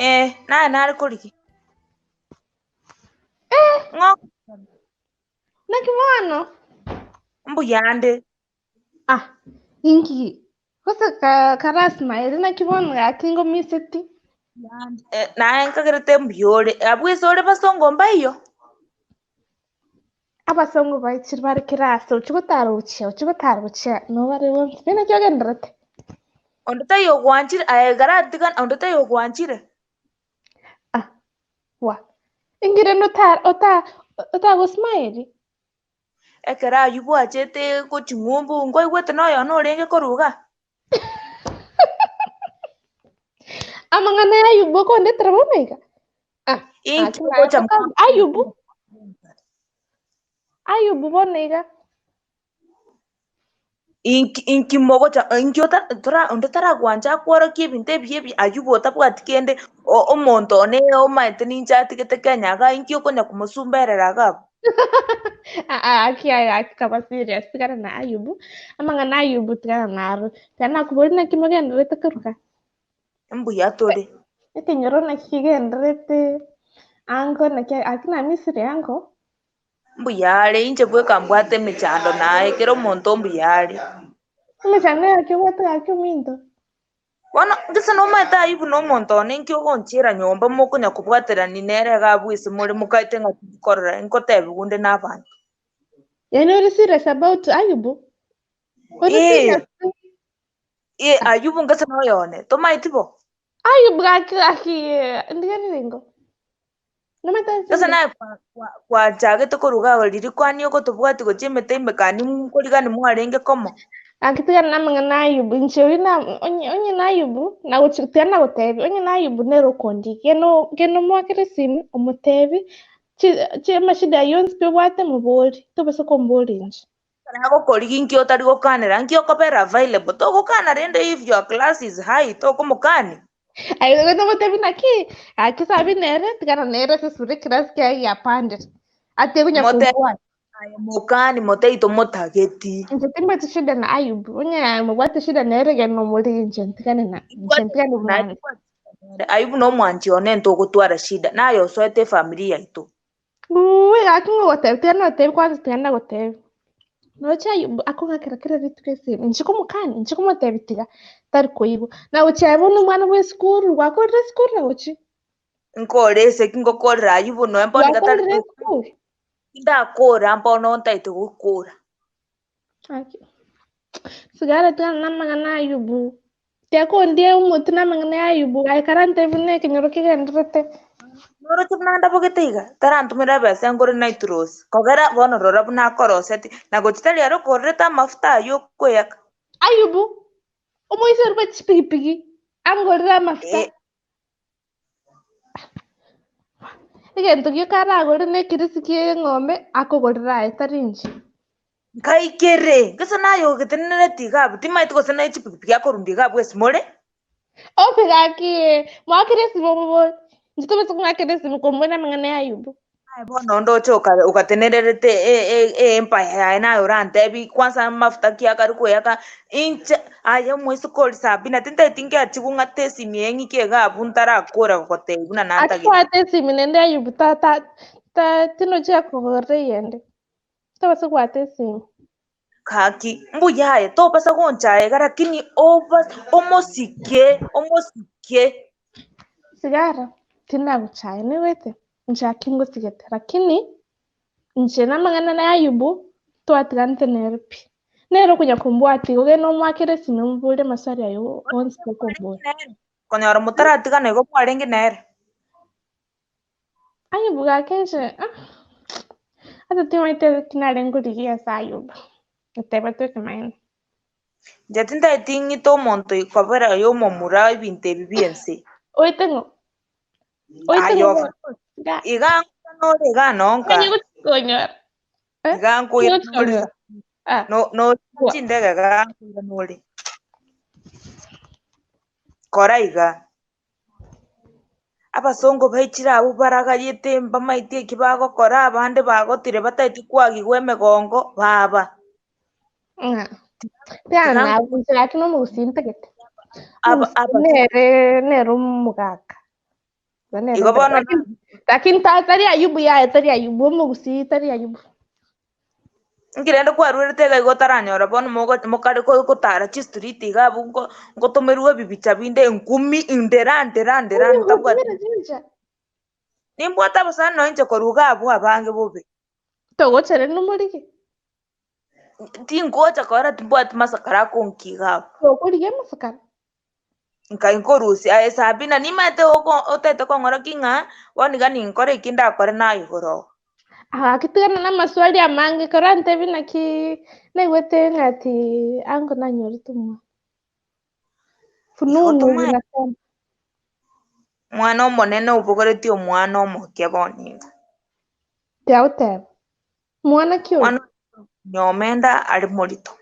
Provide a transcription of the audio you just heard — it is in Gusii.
Eh, naye nare korigia. Ng'o Naki bono? mbuya ande. Ah, inki? Gose ka karasima ere naki bono gaki ngomiseti? Eh, naye nkagerete mbuya ore. Abwo ase ore basongo mbaiyo? Abasongo baichire bare kera ase, ochia gotara gochia, ochia gotara gochia, nabo bare bonsi. Pi naki ogendererete? Onde taiyo ogwanchire, aye karatiga onde taiyo ogwanchire. Ah, wa. Inki rende ota ota otagosmile? Ekero ayio bwachete gochia ng'umbu, nkwaigwete noyono orenge korwa igaa? Amang'ana ya Ayubu okondetera bono iga? Ah, Inki gaki ogocha naye mwa- Ayubu, Ayubu bono iga. Inki inki mogocha inki ota tora onde taragwancha akworokie ebinto ebiya ebi Ayubu otabwati kende o- omonto one omaete ninche atigete Kenya igaa inki okonya komosumberera iga abwo? Ah, ah, aki aye gaki kaba serious tigana na Ayubu. Amang'ana Ayubu tigana naro. Tiga nakoboria naki mogendererete koruga. Mbuya tore. Ekenyoro naki kigendererete, ango naki aki na Misiri ango. Mbuya are, inche bweka mbwate emechando naye, kera omonto mbuya are. Emechando yaki obwate gaki ominto? Bono gese nomaete ayio buna omonto one inki ogonchiera nyomba mokonya kobwaterani nere iga abwo ase more mokaete ng'a tindikorora nkotebiwa onde na abanto. Yaani ore serious about Ayubu? Ore Ee. serious? Ee, Ayubu ngese noyone, tomaeti bo? Ayubu gaki gaki ndigerere ingo. Nomanyete ase Gose nde? naye kwa- kwa- kwachagete koruga ago riria kwani ogotobwati gochia emete ime kani nkorigani mwarenge komo. Gaki tigana namang'ana a Ayubu, inche oria na onye onye na Ayubu, nagochi tiga nagotebi, onye na Ayubu nere okondigia, genda o genda omoakere esimi, omotebi, chi chi amashida ayio onsi pi obwate mobori, tobasa komboria inche. Ekero agokorigia inki otari gokanera, nki okobera available, togokana rende if your class is high tokomokania. Aye nigo togotebi naki, gaki sabi nere, tigana nere ase esura ekerasi kiaye giapandire, ate konya Mote- konkwana. Aye mokani motei tomotageti. Inche timbwati shida na Ayubu, onye mobwate shida nere genda omorige inche ntigane na inche ntigane buna ande. Ayubu nomwanchi one ntogotwara shida, naye osoete efamiri yaito. Uuwi gaki ngogotebia, tiga nagotebia kwanza tiga nagotebia. Noroche Ayubu akong'akera kera rituko esimi, inche komokania, inche komotebia tiga, tari koigwa. Nagochia aye bono omwana bwa esukuru, gwakorire esukuru nagochia? Nkore esegi ngokorera Ayubu noe mbono iga tari Gwakorire esukuru? Tindakora mbono ntaete gokora. Gaki, sigara tigana namang'ana a Ayubu. Tiakondia omote namang'ana ya Ayubu, gaikarantere buna ekenyoro kegendererete. Noroche buna ndabogete iga, tarantomera ebesa ngore nitrous, kogera bono rora buna akoroseti, na gochia tari ere okorerete amafuta ayio okweyaka. Ayubu, omoiseke bwe chipigipigi, angorere amafuta. Eh. Egento gioka aragore nekerisi ki'eng'ombe, akogorera aye, tari inche. Nkaikere, gose naye ogetenenereti iga abwo, timaeti gose ne chipigipigi akorundia iga abwo ase more. Obe gaki, moakere esimo omobori, inche tobasa kong'akera esimo kombori amang'ana ya Ayubu. Aye bono ndoche oka- ogatenererete e- e- eempire yaye naye orantebi kwanza amafuta ki akare koyaka, inche aye omoiseke oria Sabina tintageti ngeachigwe ng'ate esimi eye ng'ike iga abwo ntarakora gogotebia buna nantagete. Atwate esimi naende Ayubu ta- ta- ta tinochia kogorera eyende, tobasa gwata esimi. Gaki, mbuya aye, tobasa gonchaya iga lakini oba omosike, omosike. Sigara, tinagochaya nigoete, inche ake ngosigete, lakini inche namang'ana na Ayubu twatiganete nere pi. Nere okonya kombwatia igo genda omoakere esimi omoborie amaswali aye onsi okomboria. Konyora motaratigana igo mwarenge nere. Ayubu gaki inche ah, ase timaete ki narenge korigia ase Ayubu, goteba tu ekemanyererio. Inche tintageti ng'ite omonto kobera oyo omomura ebinto ebi bi'ense. Oite ng'o? Oite Aye ng'o of bono? Iga. Iga nkoirana ore iga nonka. Onye gochikonyora. Eh? Iga nkoirana ore. Gochikonyora. Ah. No no chindege iga nkoirana ore. Kora iga. Abasongo baichire abwo baragayete mbamaeti eki bagokora, abande bagotire bataeti kwagigwa emegongo, baba. Ng'a. Tiga nabunche gaki nomogusii ntagete. Aba Omogusii aba nere nere omogaka. Igo nere Igo bono lakini lakini tari Ayubu yaye tari Ayubu omogusii tari Ayubu. Inki rende kwarwerete iga igo otaranyora bono mogo mokare gotara chistreet iga abwo nko nkotomerwa ebibicha binde enkumi ndera ndera ndera Oye ntabwati. gotumera chibicha. Nimbwate abasani nonye inche korwa iga abwo abange bobe. Togocha rende omorige. Tingocha kora timbwati masakara akonkia iga abwo. Tokorigia amasakara. Nkai nkorusia aye Sabina nimanyete oko otagete kong'orokia ng'a bono iga ninkore eki ndakore naye igoro oo. Gaki tigana na amaswali amange korantebie naki naigwete ng'a ati ango nanyorete omwana. Igo Fununu tomaete zinasema. Omwana omonene obogoretie omwana omoke bono iga. Tiagoteba. Mwana ki oyo? Omwana nyomenda are morito.